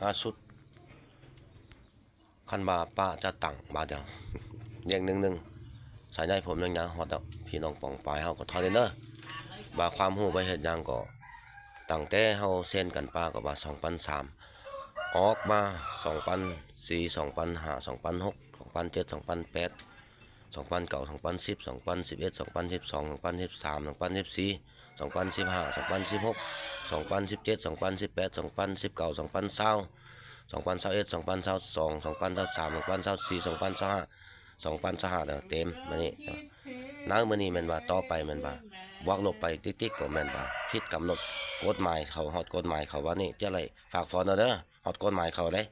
ລ່າສຸດ ຄັນວ່າປ້າຈະຕັ້ງບາດດຽວ ດຽງໜຶ່ງໜຶ່ງ ສາຍໃຍຜົມຍັງຍາວຮອດດອກ ພີ່ນ້ອງປ້ອງປາຍເຮົາກໍເທົ່ານີ້ເດີ ວ່າຄວາມຮູ້ໄປເຮັດຫຍັງກໍ ຕັ້ງແຕ່ເຮົາເຊັນກັນປ້າກໍວ່າສອງພັນສາມ ອອກມາສອງພັນສີ່ ສອງພັນຫ້າ ສອງພັນຫົກ ສອງພັນເຈັດ ສອງພັນແປດ ສອງພັນເກົ້າ ສອງພັນສິບ ສອງພັນສິບເອັດ ສອງພັນສິບສອງ ສອງພັນສິບສາມ ສອງພັນສິບສີ່ ສອງພັນສິບຫ້າ ສອງພັນສິບຫົກ ສອງພັນສິບເຈັດ ສອງພັນສິບແປດ ສອງພັນສິບເກົ້າ ສອງພັນຊາວ ສອງພັນຊາວເອັດ ສອງພັນຊາວສອງ ສອງພັນຊາວສາມ ສອງພັນຊາວສີ່ ສອງພັນຊາວຫ້າ ສອງພັນຊາວຫ້າ ແລ້ວເຕັມມື້ນີ້ ນະມື້ນີ້ແມ່ນວ່າຕໍ່ໄປແມ່ນວ່າບວກລົບໄປຕິດໆ ກໍແມ່ນວ່າຜິດກຳນົດກົດໝາຍເຂົາ ຮອດກົດໝາຍເຂົາວ່ານີ້ຈະໄດ້ພັກຜ່ອນເອົາເດີ ຮອດກົດໝາຍເຂົາເດ້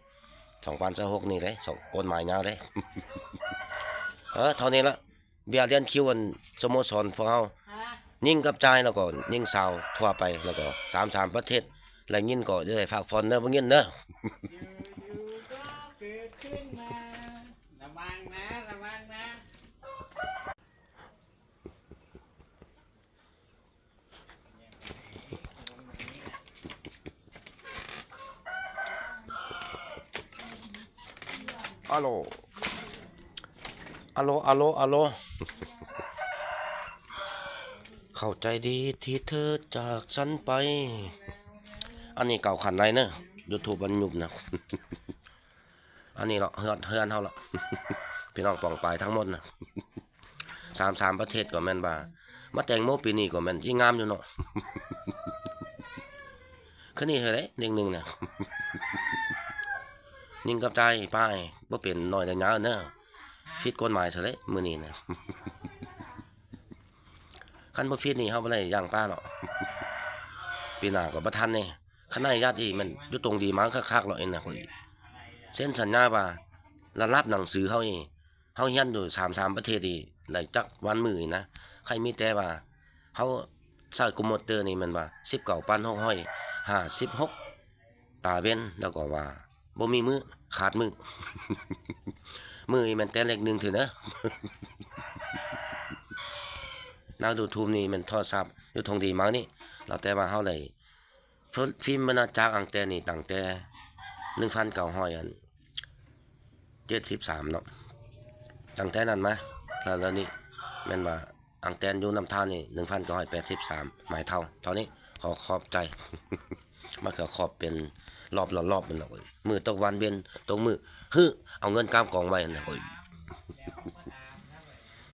ສອງພັນຊາວຫົກນີ້ເດ້ ສອງ ກົດໝາຍຍາວເດ້ ເອີ ເທົ່ານີ້ລະ ເບ້ຍລຽນຄິວອັນສະໂມສອນພວກເຮົາ ຍິງກັບຈາຍ ແລ້ວກໍຍິງສາວທົ່ວໄປ ແລ້ວກໍສາມສາມປະເທດ ແລ້ວຍິນກໍຈະໄດ້ພັກຜ່ອນເດີ ບໍ່ຍິນເດີ ຢູ່ໆກໍເກີດຂຶ້ນມາ ລະວັງນະ ລະວັງນະ. ອາໂລ ອາໂລ ອາໂລ ອາໂລ ເຂົ້າໃຈດີທີ່ເທີຈາກສັນໄປ ອັນນີ້ເກົ່າຂັ້ນໃນເນີ ຢູທູບມັນຍຸບນະ ອັນນີ້ເນາະ ເຮືອນ ເຮືອນເຮົາລະ ພີ່ນ້ອງປ້ອງປາຍທັງໝົດນະ ສາມສາມປະເທດກໍແມ່ນວ່າ ມາແຕງໂມປີນີ້ກໍແມ່ນທີ່ງາມຢູ່ເນາະ ຄືນີ້ເຮັດໄດ້ເດ້ງໜຶ່ງນະ ຍິງກັບຈາຍປ້າຍ ບໍ່ເປັນໜ້ອຍໄດ້ຍາວເນີ ຜິດກົດໝາຍຊະເດ້ມື້ນີ້ນະ ຄັນບໍ່ຜິດນີ້ເຮົາບໍ່ໄດ້ຍ່າງປ້າເນາະ ປີໜ້າກໍບໍ່ທັນເດ້ ຄັນໄດ້ຍາດອີກແມ່ນຢູ່ຕົງດີມາຄັກໆ ເນາະ ເອັນນະ ຂ້ອຍເຊັນສັນຍາວ່າລະດັບໜັງສືເຮົານີ້ ເຮົາຮຽນຢູ່ສາມສາມປະເທດນີ້ ໄດ້ຈັກວັນມື້ນີ້ນະ ໃຄ່ມີແຕ່ວ່າເຮົາໃຊ້ຄອມພິວເຕີນີ້ແມ່ນວ່າສິບເກົ້າພັນຫົກຮ້ອຍຫ້າສິບຫົກຕາເວັນ ແລ້ວກໍວ່າບໍ່ມີມື້ ຂາດມື້ ມື້ນີ້ແມ່ນແຕ່ເລກໜຶ່ງເທື່ອເດີ ນະ ຢູທູບນີ້ແມ່ນໂທລະສັບຢູ່ຕົງດີມານີ້ ແລ້ວແຕ່ວ່າເຮົາໄດ້ ຟິມ ບຳນາຈັກອັງແຕນີ້ຕັ້ງແຕ່ໜຶ່ງພັນເກົ້າຮ້ອຍເຈັດສິບສາມເນາະ ຕັ້ງແຕ່ນັ້ນມາ ແລ້ວນີ້ແມ່ນວ່າອັງແຕນຢູ່ນຳທານນີ້ໜຶ່ງພັນເກົ້າຮ້ອຍແປດສິບສາມ ໝາຍເທົ່າ ເທົ່ານີ້ ຂໍຂອບໃຈ ມາເຂືອຂອບເປັນລອບລອບລອບ ແມ່ນດອກເອີຍ ມື້ຕົກວັນເວັນຕົກມື້ ຫື ເອົາເງິນກາມກອງໄວ້ຫັ້ນນະເອີຍ